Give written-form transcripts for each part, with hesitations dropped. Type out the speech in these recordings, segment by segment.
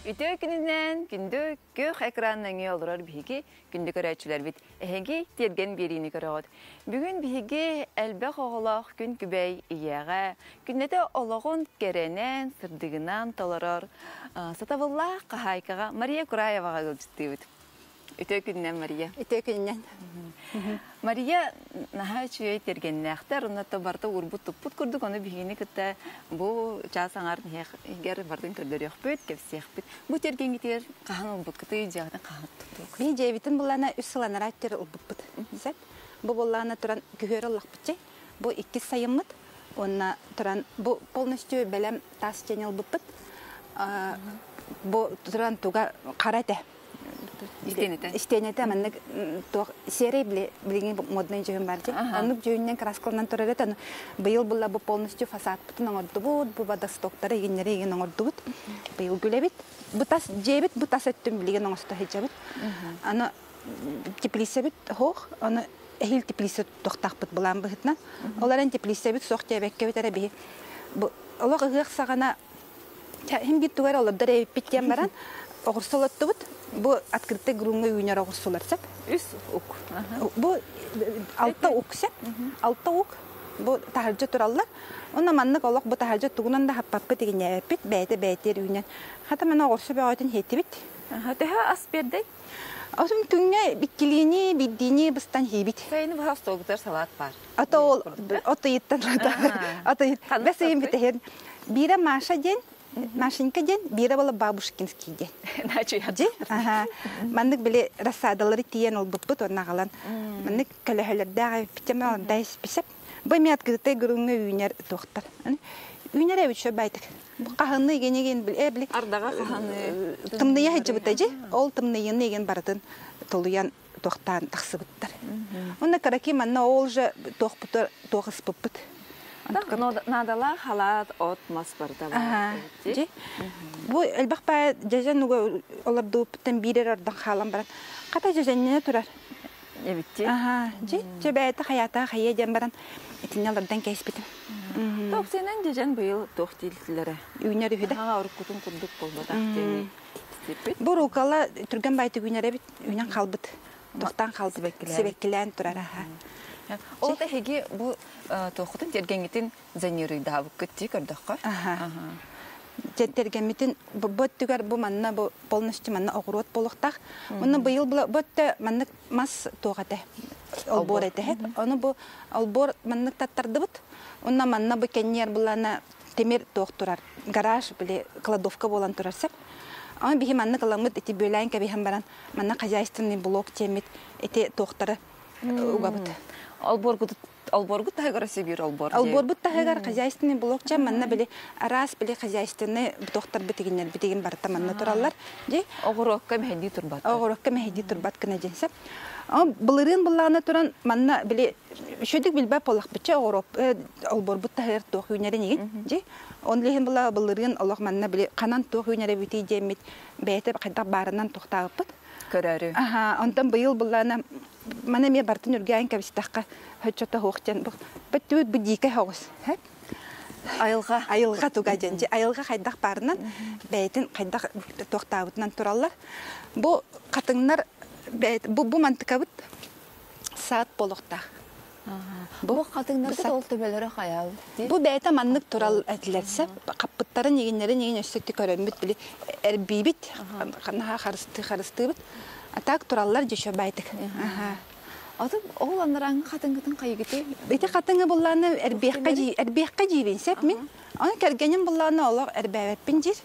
Үтүө күнүнэн күндү күөх экран нөҥүө олорор биһиги күндү көрөөччүлэрбит эһиги тиэргэн биэриини көрөҕүт. Бүгүн биһиги элбэх оҕолоох күн күбэй ийэҕэ күннэтэ олоҕун кэрэнэн, сырдыгынан толорор сатабыллаах хаһаайкаҕа Мария Кураеваҕа ыалдьыттыыбыт. Үтүө күнүнэн, Мария. Үтүө күнүнэн. Мария наһаа үчүгэй тиэргэннээхтэр, онно барыта уурбут-туппут курдук, ону биһигини кытта бу чаас аҥаар иһигэр барытын көрдөрүөхпүт, кэпсиэхпит. Бу тиэргэҥҥитигэр хаһан ылбыккытый, дьиэҕитин хаһан туттугут? Биһи дьиэбитин буллаана үс сыл анараа өттүгэр ылбыппыт. Сөп. Бу буоллаҕына туран күһүөрү ыллахпытчай. Бу иккис сайыммыт. Уонна туран бу полностью бэлэм таас дьиэни ылбыппыт. Бу туран туга хара этэ. Истиэнэтэ. Истиэнэтэ маннык туох серый билигин модный дьүһүн бар дии. Оннук дьүһүннэн краскаланан турар этэ. Быйыл булла бу полностью фасадпытын оҥордубут, бу водостоктары игиннэри игин оҥордубут. Быйыл күлэбит. Бу тас дьиэбит, бу тас өттүн билигин оҥосто сылдьабыт. Аны теплицэбит хоох, аны эһиил теплица тохтахпыт былаан быһытынан. Ол эрэн теплицэбит суох диэбэккэбит эрэ биһи бу олох ыһыах саҕана Иһин биир тугар олордор эбиппит диэн баран оҕурсу олоттубут. Бу открытый грунҥа үүнэр оҕурсулар сөп. Үс ук. Бу алта ук сөп. Алта ук бу таһырдьа тураллар. Онно маннык олох бу таһырдьа тугунан да хаппаппыт игиннээбиппит бэйэтэ бэйэтигэр үүнэн. Хата маны оҕурсу бөҕөтүн иһиттибит. Төһө ас биэрдэй? Осум күҥҥэ иккилиини, биирдиини быстан иһиибит. Сайыны быһа остуолгутар салаат баар. Ото ол от ыйыттан от ыйыт бэс ыйын бүтэһин биирэ Маша диэн Машенька диэн биирэ буола Бабушкинский диэн. Дьи? Аха. Маннык били рассадалары тиийэн ылбыппыт уонна аҕалан маннык көлөһөлөрдөөх эбиппитим онда исписеп. Бу эмиэ открытый грунҥа үүнэр туохтар. Үүнэр эбит шо байтык. Бу хаһынны игин били били Ардаҕа хаһаны тымныйа сылдьыбыта дьи. Ол тымныйыны игин барытын толуйан туохтаан тахсыбыттар. Онно кыраки манна ол же туохпутар туох ыспыппыт. Наадалаах халаат, от, мас барыта баар. Бу элбэх баа дьэжэн уга олордууппуттан биир эрэ ордон хаалан баран хата дьэжэннэнэ турар. Эбитти. Аха, дьи, чэ бэйэтэ хайаата хайа диэн баран итиннэ олордон кээспитим. Топсинэн дьэжэн быйыл туох дииллэрэ? Үүнэр үһү да. Хаҥа уруккутун курдук буолбатах диэни истиппит. Бу рукала түргэн байтык үүнэр эбит, үүнэн хаалбыт. Тохтоон хаалбыт. Сибэккилээн турар аха. Ол да эһиги бу туоххутун тиэргэҥҥитин зонируйдаабыккыт дии көрдөххө. Аха. Тиэргэммитин бу өттүгэр бу манна бу полностью манна оҕуруот буолуохтаах. Онно быйыл бу өттө маннык мас туох этэ олбуор этэ. Ону бу олбуор маннык таттардыбыт. Онно манна бу кэнниэр булана тимир туох турар гараж били кладовка буолан турар сеп. Аны биһи маннык ыламмыт ити бүөлээн кэбиһэн баран манна хозяйственный блок диэммит ити туохтары угабыт. Олбуоргут олбуоргут таһыгар өссө олбуор. Олбуорбут таһыгар хозяйственный блок чэ манна били араас били хозяйственный туохтар битигиннэр битигин барыта манна тураллар. Ди Оҕуруокка мэһэйдии турбат. Оҕуруокка мэһэйдии турбат гына диэн сеп. Былырыын былаана туран манна били үчүгдүк билбэт буоллахпытча оҕуруоп олбуорбут таһыгар туох үүнэрин игин дьи он лиһин була былырыын олох манна били ханан туох үүнэрэ бүтүй диэммит бэйэтэ хайдах баарынан туохтаабыппыт көрөөрү аха онтон быйыл былаана маны эмиэ бартын үргээн кэбистэххэ хоччото суох диэн бөттүбүт бу диикэ соҕус айылҕа айылҕа туга диэн дьи айылҕа хайдах баарынан бэйэтин хайдах туохтаабытынан тураллар бу хатыҥнар бу бу мантыкабыт саат буолуохтаах. Бу хатыҥнаргыт ол төбөлөрө хайал Бу бэйэтэ маннык турал этилэрсэ хаппыттарын игиннэрин игин өссө көрөммүт били эрбиибит наһаа харыстыы харыстыыбыт а так тураллар дьүшө байтык. Аты ол аннараҥы хатыҥгытын хайыгыты? Ити хатыҥы буллааны эрбиэххэ дьиибин сеп мин. Оны кэргэним буллааны олох эрбээбэппин диир.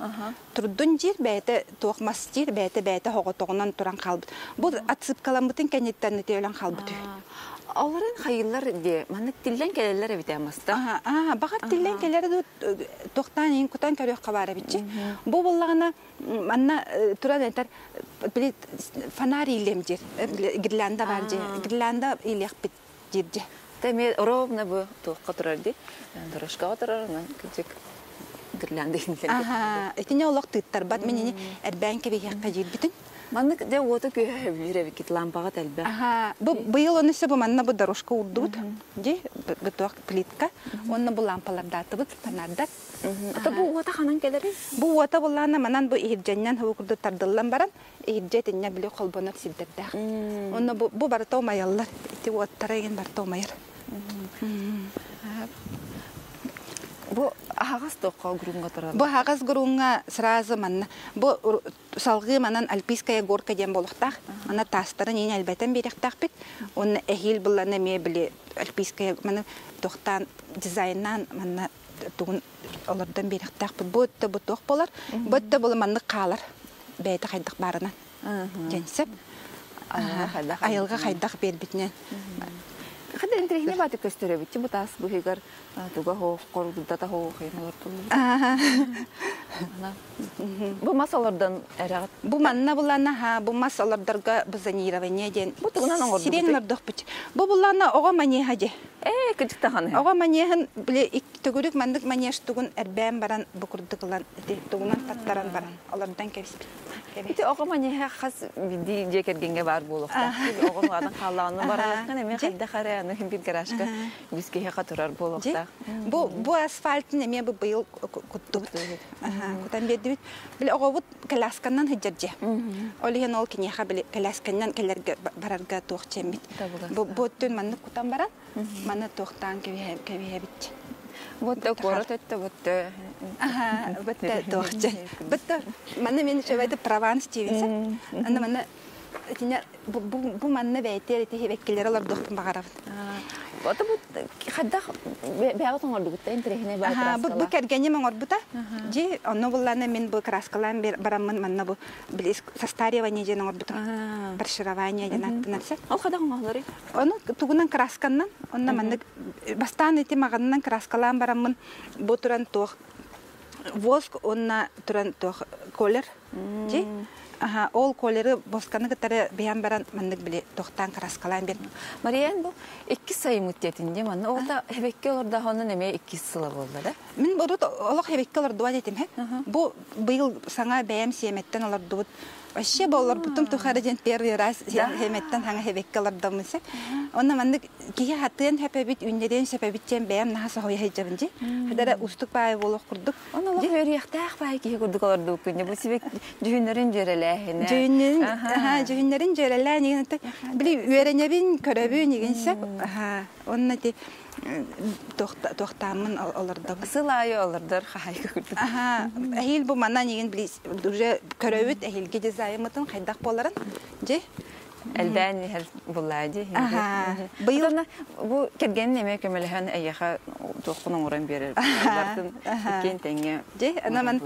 Турдун диир, бэйэтэ туох мас диир, бэйэтэ бэйэтэ хоҕотоҕунан туран хаалбыт. Бу отсыпкаламмытын кэнниттэн ити өлөн хаалбыт үһү. Оларын хайыллар дии, маннык тиллэн кэлэллэр эбит маста. Аа, баҕар тиллэн кэлэр дуу, туохтаан иин кутан көрүөххэ баар эбитчи. Бу буллаҕына манна туран этэр били фонарь иилиэм диир, гирлянда бар дии, гирлянда иилиэхпит диир дии. Тэ ровно бу туохха турар дии, дорожкаҕа турар, онон кырдьык гирлянда Аха, итини олох тыыттарбат, мин ини эрбээн кэбиһиэххэ диирбитин. Маннык дьэ уоту күөһэ сөбүлүүр эбиккит лампаҕа тэлбэх. Аха, бу быйыл оны бу манна бу дорожка урдубут. Ди Бу туох плитка. Онно бу лампалардаатыбыт, фонардар. Ата бу уота ханан кэлэрий? Бу уота буллаана манан бу иһирдьэннэн хуу курдук тардыллан баран, иһирдьэ итиннэ били холбонор сирдэрдээх. Онно бу, бу барыта умайаллар. Ити уоттара игин барыта умайар. Бу аһаҕас туохха грунга турар? Бу аһаҕас грунга сразу манна бу салгыы манан Альпийская горка диэн буолуохтаах. Ана таастарын иин элбэтэн биэриэхтээхпит. Уонна эһиил быллана эмиэ били Альпийская маны туохтаан дизайннаан манна тугун олордон биэриэхтээхпит. Бу өттө бу туох буолар? Бу өттө була маннык хаалар. Бэйэтэ хайдах баарынан. Диэн сөп. Айылҕа хайдах биэрбитинэн. Хада интэриэһинэй бааты көстөрөбүт. Бу таас быһыгар туга хоох, хордата хоох олортуллубут. Бу мас олордон эрэҕит. Бу манна булана ха бу мас олордорго бу зонирование диэн. Бу тугунан оҥордубут? Сирен олордохпут. Бу булана оҕо манеһа же. Ээ, кырдьык даҕаны. Оҕо манеһын били төгүрүк маннык манеж тугун эрбээн баран бу курдук ылан ити тугунан таттаран баран олордон кэбиспит. Ити оҕо манеһа хас биирдии дьиэ кэргэҥҥэ баар буолуохтаах. Оҕо улаатан хааллаҕына бараллаххын эмиэ хайдах эрэ аны биир гаражка үс киһиэхэ турар буолуохтаах. Бу бу асфальтын эмиэ бу быйыл куттубут. Кутан биэрдибит. Били оҕобут колясканнан сылдьар дьиэ. Ол иһин ол киниэхэ били колясканнан кэлэргэ барарга туох чэммит. Бу бу өттүн маннык кутан баран маны туохтаан кэбиһэбит. Бутта куорат өттө бутта. Аха, бутта туох чэ. Бутта маны мен үчүгэйдик Прованс диибин. Аны маны итинэ бу, бу, бу манна бэйэтигэр ити хибэккилэри олордуохпун баҕарабын. Ото бу хайдах бэйэҕит оҥордугут интэриэһинэй баа Бу, бу кэргэним оҥорбута. Дьи, онно буллаана мин бу краскалаан бараммын манна бу били состаривание диэн оҥорбутум. Фарширование диэн аттынар сеп. Ол хайдах оҥоһулларый? Ону тугунан красканнан, онно маннык бастаан ити маҕанынан краскалаан бараммын бу туран туох воск уонна туран туох колер Дьи, аха, ол колеры босканы кытары биһэн баран маннык били тохтаан краскалаан бер. Мариян бу иккис сайымыт диэтин дии манна оҕото хэбэкки олордоһонун эмиэ иккис сыла буолла да? Мин урут олох хэбэкки олордуба детим хэ. Бу быйыл саҥа бэйэм сиэмэттэн олордубут. Вообще бу олорбутум тухары диэн первый раз сиэмэттэн саҥа хэбэкки олордоммун сеп. Онно маннык киһи хатыан хэпэбит, үннэриэн сөпөбүт диэн бэйэм наһаа соһуйа сылдьабын дии. Хадара устук баайы буолуох курдук. Оны олох үөрүйэхтээх баай киһи курдук олордубут күннэ. Бу сибик дьүһүннэрин дьүөрэлээһинэ. Дьүһүннэрин, дьүһүннэрин дьүөрэлээн игин били үөрэнэбин, көрөбүн игин сөп. Онно ти туохтааммын олордобун. Сыл аайы олордор хаһайка курдук. Эһиил бу манан игин били уже көрөбүт эһиилги дизайнмытын хайдах буоларын. Дьи Элбээн иһэр буллаа дии. Быйыл бу кэргэнин эмиэ көмөлөһөн эйиэхэ туоххун оҥорон биэрэр. Бартын иккиэн тэҥҥэ. Дьэ, ана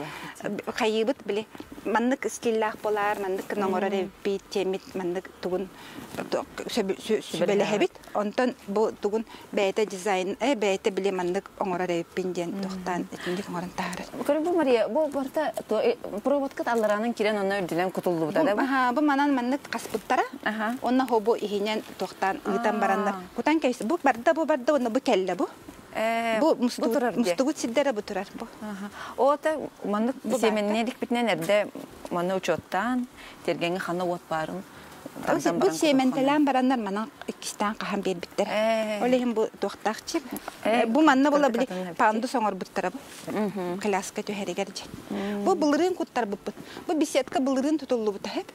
хайыыбыт били маннык стиллаах болаар, маннык гына оҥорор эбиппит, тиэммит маннык тугун сүбэлэһэбит. Онтон бу тугун бэйэтэ дизайн, бэйэтэ били маннык оҥорор эбиппин диэн тохтоон итинник оҥорон таһаарар. Көрө бу Мария, бу барыта проводка аллараанан кирэн онно үрдүнэн кутуллубута да? Аха, бу манан маннык хаспыттара. Онно хобу иһинэн тохтаан ыытан бараннар. Кутан кэбис. Бу барда, бу барда, онно бу кэллэ бу. Бу мустубут сирдэрэ бу турар бу. Ота маннык сиэмэнниэликпитинэн эрдэ манна учуоттаан, тиэргэҥҥэ ханна уот баарын Бу сиэмэнтэлээн бараннар манан иккистээн хаһан биэрбиттэр. Ол иһин бу туохтаах чип. Бу манна була били пандус оҥорбуттара бу. Коляска түһэригэр дьэ. Бу былырыын куттарбыппыт. Бу беседка былырыын тутуллубута хэп.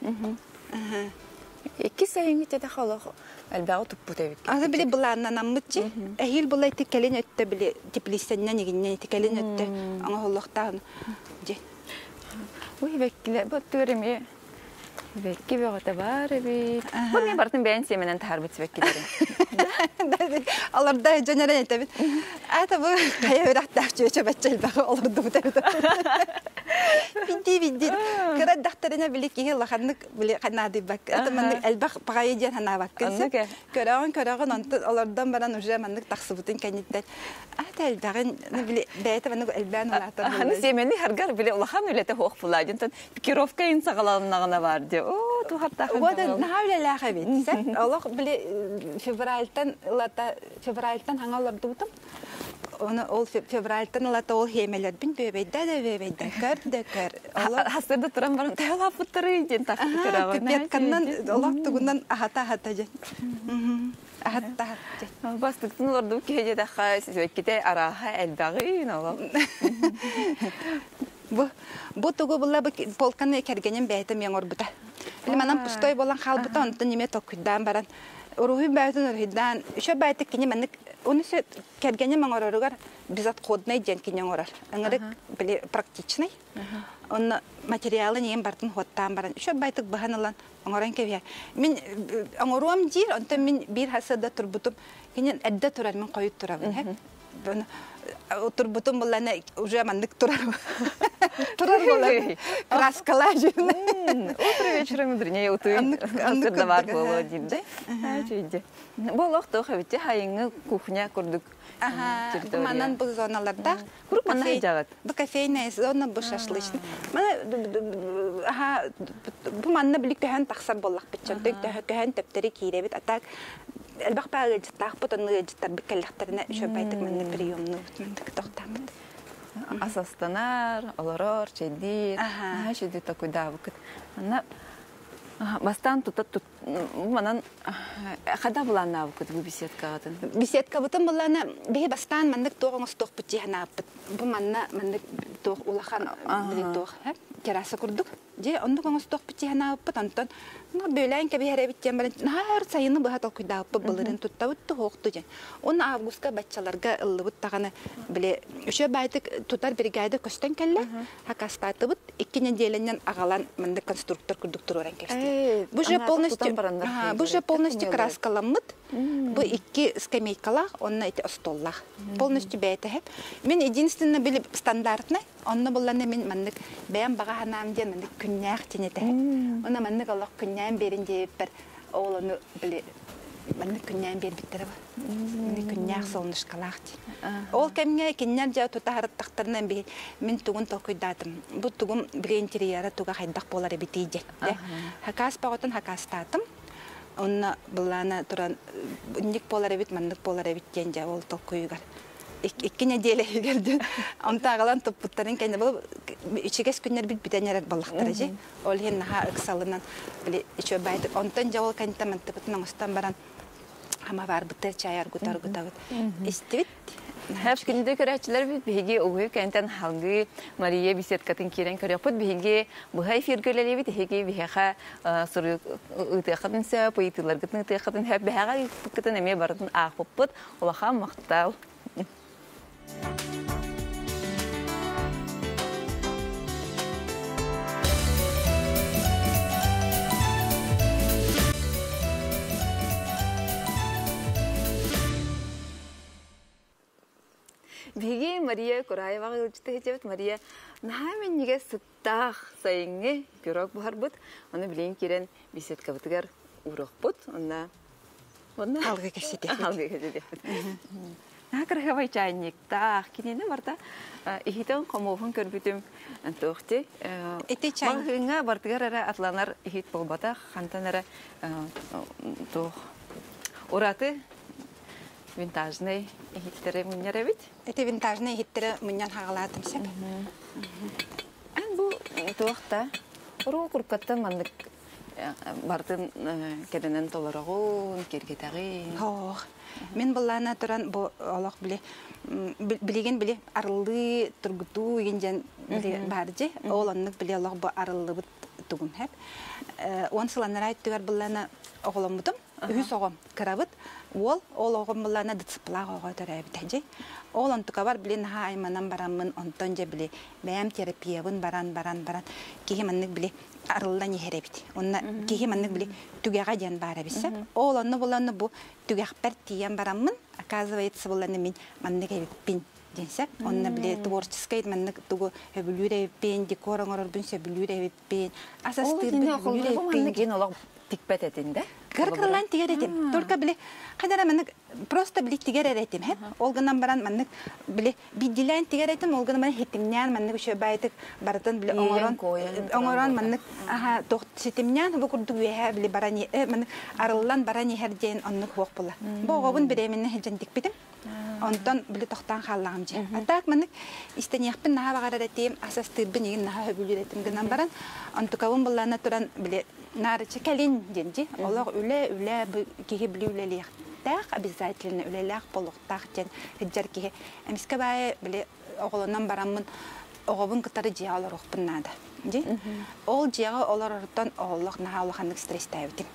Икки сайыҥҥы тэтэх олох элбэҕи туппут эбит. Аны били былааннанаммыт чи. Эһиил була ити кэлин өттө били теплиссэннэн игиннэн ити кэлин өттө оҥоһуллуохтаах дьэ. Ой, бэккилэ, бу түөр эмиэ Сибэкки бөҕөтө баар эбит. Бу мин барытын бэйэн сиэмэнэн таһаарбыт сибэккилэрим. Олордо дьон эрэн этэбит. Аата бу хайа үрэхтээх чүөчэ бачча элбэҕи олордубут эбит. Бидди бидди. Кыра эрдэхтэринэ били киһи улаханнык били наадыйбакка. Ата маннык элбэх паҕайы диэн санаабаккын. Көрөҕүн көрөҕүн онтон олордон баран уже маннык тахсыбытын кэнниттэн Ата элбэҕин били бэйэтэ маннык элбээн улаатар. Аны сиэмэни харгар били улахан үлэтэ суох булаа. Пикировка ин саҕаланнаҕына бар дии. Оо, туһаттаах. Вот наһаа үлэлээх эбит. Олох били февральтан ылата февральтан хаҥа олордубутум. Оны ол февральтан ылата ол хиэмэлэрбин бүөбэйдэ да бүөбэйдэ көр да көр. Хастырда туран баран төһөлааппыттары диэн тахты көрөҕүн. Пипетканнан олох тугунан аһата-аһата дьэ. Аһатта аһатта. Бастыктын олордубут киһи диэтэххэ сибэккитэ арааһа элбэҕин олох. Бу бу тугу булла бу полканы кэргэним бэйэтэ миэҥ оҥорбута. Били манан пустой буолан хаалбыта, онтон эмиэ толкуйдаан баран уруһуй бэйэтин уруһуйдаан, үчүгэй баайытык кини маннык ону кэргэним оҥороругар безотходный диэн кини оҥорор. Ыҥырык били практичный. Онно материалын ийэм бартын хуоттаан баран үчүгэй баайтык быһан ылан оҥорон кэбиһэр. Мин оҥоруом диир, онтон мин биир хасыада турбутум. Кини эрдэ турар, мин хойут турабын. Турбутум буллана уже маннык турар. Турар буолар. Краскалаа Утро вечером мудренее утуй. Хасырда бар буолуо диирдэ. Чүйдэ. Бу олох туох эбитти хайыҥҥы кухня курдук территория. Манан бу зоналардаах. Курук манна сылдьаҕыт. Бу кофейная зона, бу шашлычный. Мана бу манна били көһөн тахсар буоллахпыт. Көһөн төптөрү киирэбит. А так элбэх баа ыалдьыттаахпыт, онно ыалдьыттарбыт кэллэхтэринэ үчүгэйдик манна приемнуубут, мындык тохтаабыт. Ас астанар, олорор, чэйдиир, наһаа үчүгэй такуйдаабыккыт. Манна бастаан тута манан хада былааннаабыккыт бу беседкаҕытын? Беседкабытын былаана биһи бастаан маннык туох оҥостуохпут дии санаабыппыт. Бу манна маннык туох улахан туох терраса курдук. Дьэ, оннук оҥостуохпут дии санаабыппыт, онтон бүөлээн кэбиһэр эбит диэн баран, наһаа өр сайыны быһа толкуйдаабыппыт былырыын туттабыт туһуохту диэн. Уонна августка баччаларга ыллыбыт даҕаны, били, үчүгэй баайтык тутар бригада көстөн кэллэ, хакастаатыбыт, икки нэдиэлэнэн аҕалан маннык конструктор курдук туруоран кэбистилэр. Бу же полностью, бу же полностью краскаламмыт, бу икки скамейкалаах, онно ити остуоллаах. Полностью бэйэтэһэ. Мин единственно били стандартный Онно буллана мин маннык бэйэм баҕа санаам диэн маннык күннээх диэн этэ. Онно маннык олох күннээн биэрин диэбиппэр ол ону били маннык күннээн биэрбиттэрэ бу. Маннык күннээх солнышкалаах диэн. Ол кэмҥэ кинилэр дьэ тута хараттахтарына би мин тугун толкуйдаатым. Бу тугум били интерьера туга хайдах буолар эбитий диэн. Хакас бөҕөтүн хакастаатым. Онно былаана туран инник буолар эбит, маннык буолар эбит диэн дьэ ол толкуйугар икки нэдиэлэ иһигэр дьон онтааҕылан туппуттарын кэннэ бу ичигэс күннэрбит бүтэн эрэр баллахтара дьи ол иһин наһаа ыксалынан били үчүгэй баайдык онтон дьэ ол кэнниттэн мантыбытын оҥостон баран хама баарбыттар чай аргута аргутабыт истибит. Хэп күндү көрөөччүлэр биһиги угуйу кэнтэн халгыы Мария беседкатын киирэн көрүөхпүт. Биһиги быһа эфиргэ үлэлиибит. Эһиги биһиэхэ суруйу ыытыаххытын сөп, ыйытыыларгытын ыытыаххытын сөп. Бэһэҕэ ыыппыккытын эмиэ барытын аахпыппыт. Улахан махтал. Биһиги Мария Кураеваҕа ыалдьыта сылдьабыт. Мария наһаа минньигэс сыттаах сайыҥҥы пирог буһарбыт. Ону билигин киирэн беседкабытыгар ууруохпут. Онно Онно алгы кэпсэтиэхпит. Алгы кэпсэтиэхпит. Наһаа кырыһабай чайниктаах. Кинини барда иһитин хомуоһун көрбүтүм туохти. Ити чай. Маҕаһыыҥҥа бартыгар эрэ атланар иһит буолбатах. Хантан эрэ туох ураты винтажный иһиттэри мунньар эбит. Ити винтажный иһиттэри мунньан хаҕалаатым сөп. Эн бу туох да уруу куркаттан маннык Бартын кэрэнэн толороҕун, киэргэтэҕин. Ох, мин былаана туран бу олох били билигин били арыллыы тургутуу игин диэн били баар дьи. Ол оннук били олох бу арыллыбыт тугум хэп. Он сыланнара өттүгэр былаана оҕоломмутум. Үһүс оҕом кырабыт. Уол ол оҕом былаана дцплаах оҕо төрөөбүтэ дьи. Ол онтукабар били наһаа айманан бараммын онтон дьэ били бэйэм терапиябын баран баран баран киһи маннык били арыллан иһэр эбит. Онно киһи маннык били түгэҕэ диэн баар эбит сөп. Ол онно буланна бу түгэхпэр тиийэн бараммын, оказывается, буланна мин маннык эбиппин диэн сөп. Онно били творческай маннык тугу сөбүлүүр эбиппин, декор оҥорорбун сөбүлүүр эбиппин, ас астыырбын сөбүлүүр эбиппин. Маннык олох тикпэт этин да? Кыр-кырылаан тигэр этим. Только били хайдара маннык просто били тигэр эрэ этим. Ол гынан баран маннык били Биддилээн тигэр этим, ол гынан баран хитимнээн маннык үчүгэйдик барытын били оҥорон оҥорон маннык аха туох ситимнээн бу курдук үөһэ били баран маннык арыллан баран иһэр диэн оннук суох буолла. Бу оҕобун беременна сылдьан тикпитим. Онтон били тохтоон хааллаҕым дьэ. А так маннык истэниэхпин наһаа баҕарар этим, ас астыырбын игин наһаа сөбүлүүр этим гынан баран, онтукабын былаана туран били наарыча кэлин диэн дьи. Олох үлэ, үлэ, киһи били үлэлиэхтээх, обязательно үлэлээх буолуохтаах диэн сылдьар киһи. Эмискэ баайы били оҕолонон бараммын оҕобун кытары дьиэҕэ олоруохпун наада. Дьи. Ол дьиэҕэ олорортон оҕолох наһаа улаханнык стресстээбитим.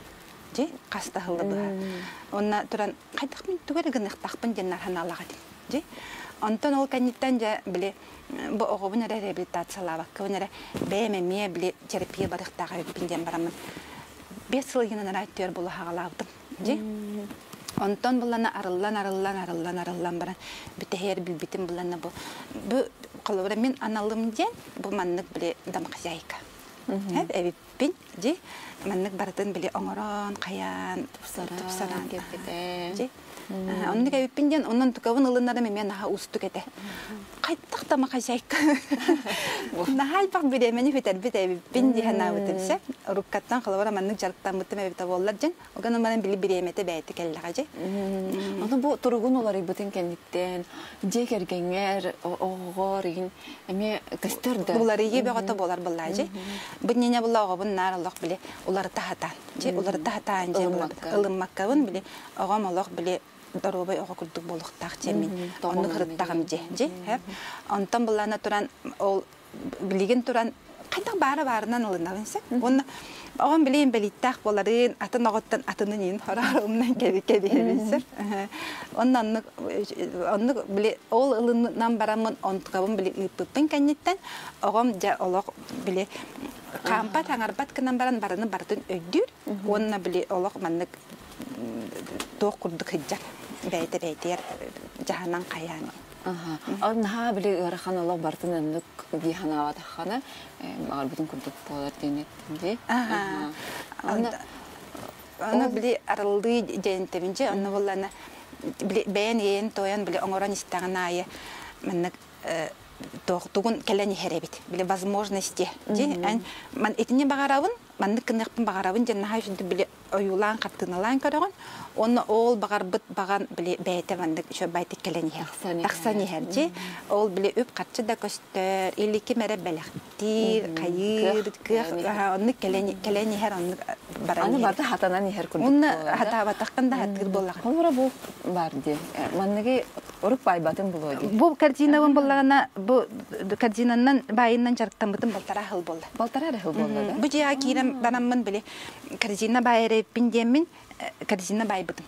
Дьи, хас да сылы быһа. Онно туран хайдах мин тугу эрэ гыныахтаахпын диэн санаалаах этим. Дьи. Онтон ол кэнниттэн дьэ били бу оҕобун эрэ реабилитациялаабаккабын эрэ бэйэм эмиэ били терапия барыахтаах эбиппин диэн бараммын 5 сыл иһинэн арааттыйар буола хаҕалаабытым. Дьи. Онтон буллана арыллан арыллан арыллан арыллан баран бүтэһиэр билбитим буллана бу бу холобура мин аналым диэн бу маннык били домохозяйка. Эбиппин дьи маннык барытын били оҥорон хайаан тупсаран дьи оннук эбиппин диэн онон тукабын ылынарым эмиэ наһаа уустук этэ. Хайдах да хозяйка наһаа элбэх бириэмэни бүтэрбит эбиппин дии санаабытым сэ. Уруккаттан холобура маннык дьарыктаммытым эбитэ буоллар дьин. Огон баран били бириэмэтэ бэйэтэ кэллэҕэ дьи. Ону бу туругун уларыйбытын кэнниттэн дьиэ кэргэҥҥэр, оҕоҕор игин эмиэ көстөр да. Уларыйыы бөҕөтө буолар быллаажы. Бу ньине була оҕобун наар олох били уларыта хатаан. Дьи уларыта хатаан дьи ылыммаккабын били оҕом олох били доруобай оҕо курдук буолуохтаах дьиэммин. Оннук хырыттаҕым дьи. Дьи. Онтон буллаана туран ол билигин туран хайдах баара баарынан ылынабын сеп. Уонна оҕом билигин бэлииттээх буоларын, атын оҕоттон атынын иин хороор умнан кэбиһэбин сеп. Онно оннук оннук били ол ылынынан бараммын онтукабын били ыыппыппын кэнниттэн оҕом дьэ олох били хаампат аҥарбат гынан баран барыны барытын өйдүүр уонна били олох маннык туох курдук сылдьар бэйэтэ бэйэтигэр дьаһанан хайаан. Ол наһаа били ыарахан олох барытын оннук дии санаабатаххына баҕарбытын курдук буолар диэн эттим дии. Аны били арыллыы диэнтэбин дьэ онно буоллаана били бэйэн иэйэн туойан били оҥорон истэҕин аайы маннык тугун кэлэн иһэр эбит били возможности дьи эн ман итини баҕарабын маннык гыныахпын баҕарабын диэн наһаа үчүгэй били ойуулаан хартыыналаан көрөҕүн уонна ол баҕарбыт баҕан били бэйэтэ маннык үчүгэйдик кэлэн иһэр тахсан иһэр дьи ол били үп харчы да көстөр или ким эрэ бэлэхтиир хайыыр кыах оннук кэлэн кэлэн иһэр оннук баран аны барыта хатанан иһэр курдук уонна хатаабатаххын да хатыыр буоллаҕын холобура бу бар дии манныгы Орук баайбатын булуо дии. Бу корзинабын буллаҕына, бу корзинанан баайынан дьарыктаммытым балтараа сыл буолла. Балтараа эрэ сыл буолла да? Бу дьиэҕэ киирэн бараммын били корзина баайарыппын диэммин корзина баайбытым.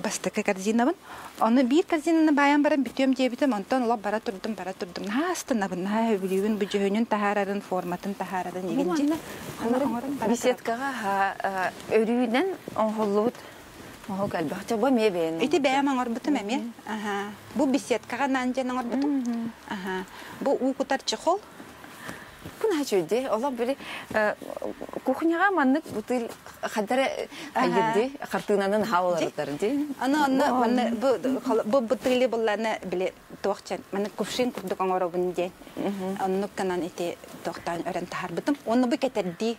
Бастакы корзинабын. Ону биир корзинаны баайан баран бүтүөм диэбитим, онтон олох бара турдум, бара турдум. Наһаа астынабын, наһаа сөбүлүүбүн бу дьүһүнүн таһаарарын, форматын таһаарарын игин. Беседкаҕа өрүүнэн оҥоһуллубут Оһо кэлбэхчэ бу эмиэ бэйэн Ити бэйэм оҥорбутум эмиэ. Аха. Бу беседкаҕа наан диэн оҥорбутум. Аха. Бу уу кутар чехол. Бу наһаа үчүгэй. Олох били кухняҕа маннык бутыль хадара хайдырды хартыынанан наһаа уларытар ди. Аны онно манна бу бу бутыли булланы били туох чен маны кувшин курдук оҥоробун диэн. Оннук гынан ити туохтаан өрөн таһарбытым. Онно бу кэтэрдии.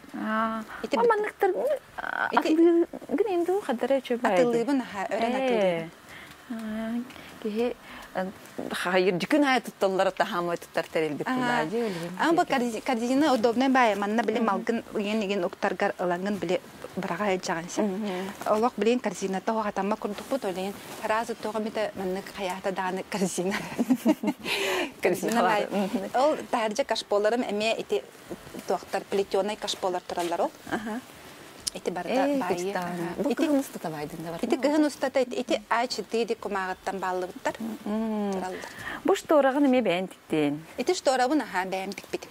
Ити манныктар Атылыыгын инду хадара үчүгэй. Атылыыбын аха, өрөн атылыыбын. Киһи хайыр дьүкүн аайы тутталлара таһаамай туттар тэрилбит Аа бу корзина удобный баайы манна били малгын ыйын игин уктаргар ылаҥын били быраҕа сылдьаҕын син. Олох билин корзината хатамма курдукпут олейин сразу тоҕо мите маннык хайаата дааны корзина. Корзина баайы. Ол таһырдьа кашполарым эмиэ ити туохтар плетеный кашполар тураллар ол. Ити барыта баайы. Бу кыһын устата баайдын да бар. Ити кыһын устата ити А4 кумааҕыттан бааллыбыттар тураллар. Бу шторагын эмиэ бэйэн тиктин. Ити шторабын аха бэйэм тикпитим.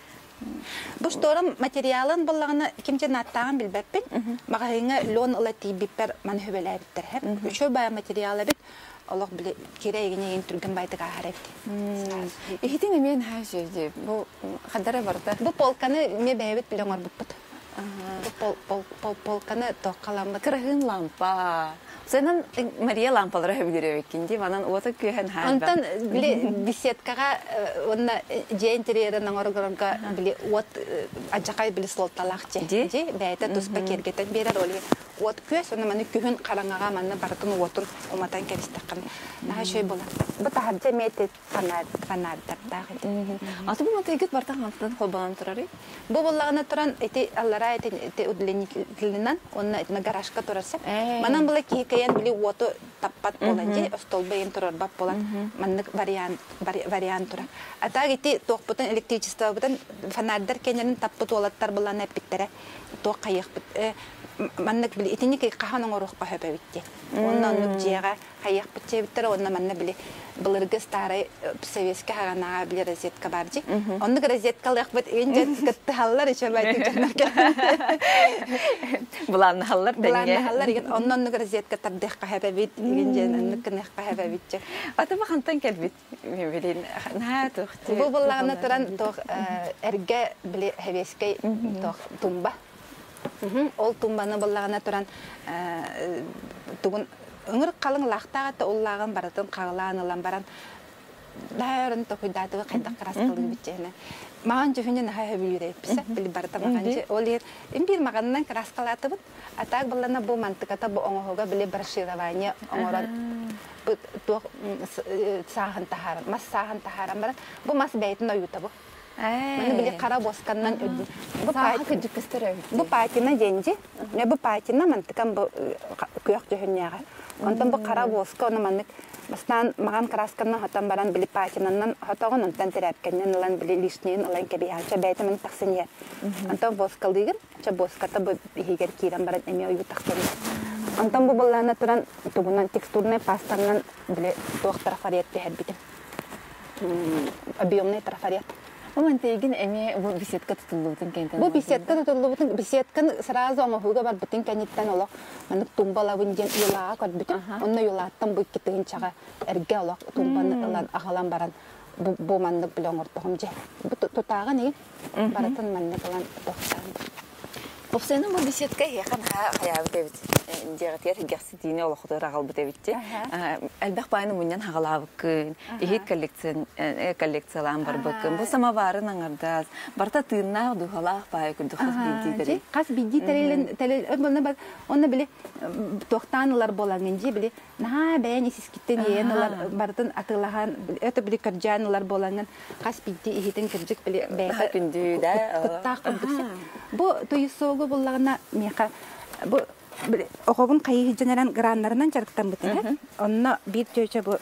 Бу шторам материалын боллаҕына кимче нааттааҕын билбэппин. Маҕаһыыҥҥа лен ыла тиийбиппэр маны хүбэлээбиттэр. Үчүгэй баайа материал эбит. Олох били кирэ эгин түргэн байтык ааһар эбит. Иһитин эмиэ наһаа үчүгэй. Бу хадара барда. Бу полканы эмиэ бэйэбит билэ оҥорбуппут. Бу пол полканы тоққаламмыт. Кыраһыын лампа. Сенан Мария лампалара хөбүлүрөбүккин дии манан уота күөһэн хаалба. Онтон били беседкаҕа уонна дьиэ интерьерин оҥорорго били уот адьакай били суолталаах дьиэ. Дьиэ бэйэтэ туспа киэргэтэн биэрэр ол. Уот күөс, онно маны күһүн хараҥаҕа манна барытын уотун уматан кэбистэххин наһаа үчүгэй буолар. Бу таһырдьа эмиэ ити фонарьдардаах ити. Аты бу матыйгыт барта хантан холбонон турарый? Бу буллаҕына туран ити аллараа ити удлинителинэн уонна итина гаражка турар сеп. Манан була киһи кыйан били уоту таппат буолан дии, остолбо иин турарбат буолан маннык вариант вариант турар. А так ити туохпутун электричествобытын фонарьдар кэннэрин таппыт уолаттар булан эппиттэрэ туох хайыахпыт маннык били итинник хаһан оҥоруохха сөп эбит диэн. Уонна оннук дьиэҕэ хайыахпыт диэбиттэрэ уонна манна били былыргы старай советский хаҕанаҕа били розетка бар дии. Оннук розеткалыахпыт иин дьон кыттыһаллар үчүгэй дьоннор Былааннаһаллар тэҥҥэ. Былааннаһаллар игин онно оннук розетка тардыахха сөп эбит игин дьэн оннук гыныахха сөп эбит дьэ. Аты бу хантан кэлбит? Билин наһаа туох Бу буллаҕына туран туох эргэ били сэбиэскэй туох тумба. Ол тумбаны буллаҕына туран тугун ыҥырык халыҥ лаахтаах этэ ол лааҕын барытын хаҕылаан ылан баран наһаа токуйдаатыбы хайдах кырааскалыыбыт дьиэнэ маҕан дьүһүнү наһаа сөбүлүүр эбипписэ били барыта маҕан дьи ол иһин им биир маҕанынан кырааскалаатыбыт а так баллана бу мантыката бу оҥоһуга били броширование оҥорон туох сааһын таһааран мас сааһын таһааран баран бу мас бэйэтин ойуута бу маны били хара буосканнан бу бу патина диэн дьи бу патина мантыкан бу күөх дьүһүннээҕэ онтон бу хара буоска ону маннык бастаан маҕан красканан хотон баран били патинанан хотоҕун онтон тирээпкэннэн ылан били лишнийин ылан кэбиһээн бэйэтэ мин тахсан иһэр онтон воскалыыгын чэ буоската бу иһигэр киирэн баран эмиэ ойуу тахсан онтон бу быллаана туран тугунан текстурнай пастанан били туох трафарет түһэрбитим объемный трафарет. Ол антейгин эмиэ бу беседка тутуллубутун кэнтэн Бу беседка тутуллубутун беседканы сразу оҥоһууга барбытын кэнниттэн олох маннык тумбалабын диэн юлааҕа көрбүтүм. Онно юлааттан бу икки тыһыынчаҕа эргэ олох тумбаны ылан аҕалан баран бу, бу маннык билэ оҥортоҕум дьэ. Бу тутааҕын игин барытын маннык ылан тохтоон. Опсайынан бу беседка эһиэхэ наһаа хайаабыт эбит. Дьиэҕитигэр игэхситиини олоххутугар аҕалбыт эбит дии. Элбэх баайны мунньан хаҕалаабыккын, иһит коллекциялаан барбыккын. Бу самоварын аҥардаас, барыта тыыннаах, дууһалаах баайы курдук хас биирдии тэрил. Хас биирдии тэрилин, онно били туохтаан ылар буолаҥын дии, били наһаа бэйэн исискиттэн иэйэн ылар, барытын атыылаһан, это били көрдьөөн ылар буолаҥын хас биирдии иһитин кырдьык били бэйэтэ күндүү да куттаах курдук бу туйусуогу буллаҕына миэхэ бу оҕобун хайыһыдьан эрэн граннарынан дьарыктаммыт онно биир чөөчө бу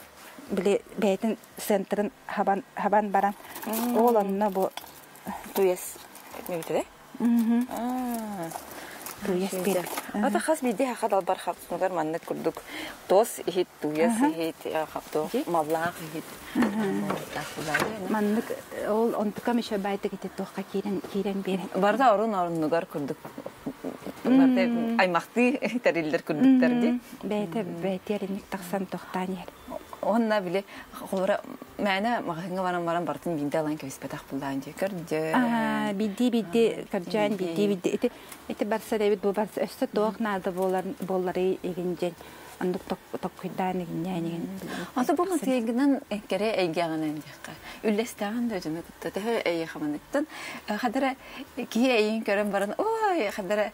били бэйэтин центрын хабан хабан баран ол онно бу туйас мүтүрэ Туйас биэрбит. Ата хас биирдии хаха далбар хапсынугар маннык курдук туос иһит, туйас иһит, маллаах иһит. Маннык ол онтукам еще байтык ити туохха киирэн киирэн биэрэн. Барда орун оруннугар курдук барда аймахтыы тэриллэр курдуктар дии. Бэйэтэ бэйэтиэринник тахсан тохтаан иһэр. Уонна били холобура мээнэ маҕаһыыҥҥа баран баран барытын биирдэ ылан кэбиспэтэх буллаан дии көрдө. Биирдии биирдии көрдьөөн биирдии биирдии ити ити барсар эбит бу барса өссө туох наада буолар буолларый игин дьэн оннук токкуйдаан игиннээн игин. Ата бу матыйгынан кэрэ эйгэҕинэн диэххэ үллэстэҕин да дьону кытта төһө эйиэхэманыттан хадара киһи эйиин көрөн баран ой хадара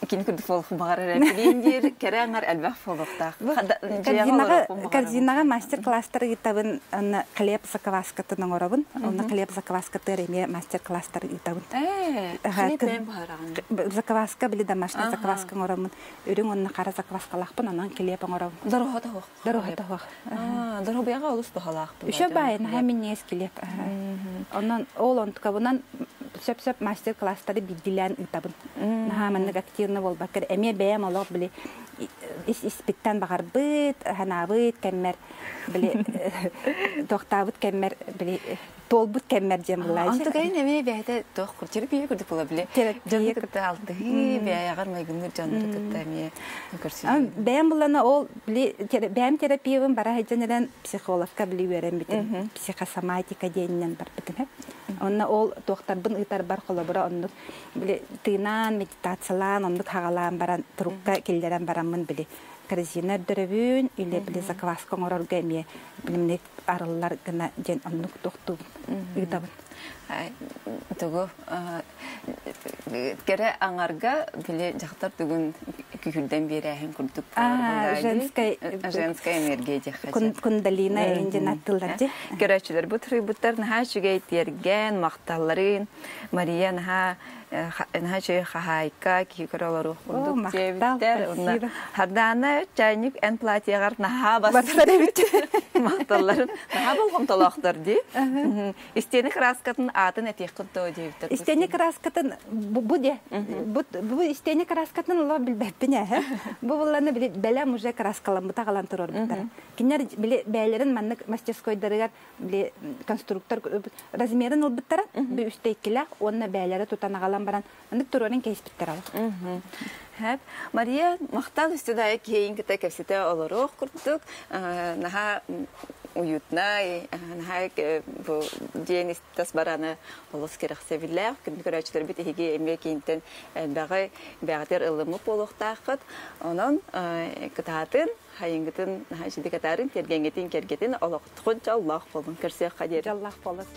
кини курдук буолуох баҕарар этилиин диир кэрэ аҥар элбэх буолуохтаах. Корзинаҕа корзинаҕа мастер-класстар ыытабын онно хлеб закваскатын оҥоробун онно хлеб закваскатыгар эмиэ мастер-класстар ыытабын. Хлеб бэйэм баһараҕын. Закваска били домашний закваска оҥороммун үрүҥ уонна хара закваскалаахпын онон килиэп оҥоробун. Дороһото суох. Дороһото суох. Доруобуйаҕа олус туһалаах. Үчүгэй баайы наһаа минньигэс килиэп. Онон ол онтукабынан сөп-сөп мастер-класстары биирдиилээн ыытабын. Наһаа маннык активно буолбакка эмиэ бэйэм олох били ис испиттэн баҕарбыт, санаабыт кэммэр били туохтаабыт кэммэр били туолбут кэммэр диэн буллаачы. Онтукайын эмиэ бэйэтэ туох терапия курдук буола били. Дьону кытта алтыһыы, бэйэҕэр майгынныыр дьоннору кытта эмиэ көрсүһүү. Бэйэм буллана ол били бэйэм терапиябын бара сылдьан эрэн психологка били үөрэммитим. Психосоматика диэнинэн барбытым. Онно ол туохтарбын ыытарбар холобура оннук били тыынаан, медитациялаан, оннук хаҕалаан баран турукка киллэрэн бараммын били корзина өрдөрөбүн или били закваска оҥорорго эмиэ билимник арыллар гына диэн оннук туохтуубун ыытабын. Тугу кэрэ аҥарга били дьахтар тугун күһүрдэн биэрээһин курдук женская женская энергия диэххэ кундалина индин аттылар ди көрөөччүлэр бу туруйбуттар наһаа үчүгэй тиэргэн махталларын Мария наһаа наһаа үчүгэй хаһаайка киһи көрө олоруох курдук диэбиттэр уонна Хардаана чайник эн платьеҕар наһаа бассар эбит махталларын наһаа болҕомтолоохтор дии Истиэнэ кырааскатын аатын этиэххин дуо диэбиттэр. Истиэнэ кырааскатын бу де бу истиэнэ кырааскатын олох билбэппин ээ. Бу булланы били бэлэм уже кырааскаламмыта аҕалан турарбыттара. Кинилэр били бэйэлэрин маннык мастерскойдарыгар били конструктор размерын ылбыттара. Бу үстэ иккилээх уонна бэйэлэрэ тутан аҕалан баран маннык туруоран кэһиспиттэр ал. Хэп. Мария, махтал үстүдайы киһиин кытта кэпсэтэ олоруох курдук, наһаа уютнай, наһаа бу диэн тас бараны олус кэрэхсэбиллээх. Күндү көрөөччүлэрбит эһиги эмиэ киинтэн элбэҕи бэҕэтэр ылыммыт буолуохтааххыт. Онон кытаатын, хайынгытын наһаа ичиди катарын, кэргэҥҥитин кэргэтин олохтухун дьоллоох болун. Көрсүөххэ диэри. Дьоллоох болун.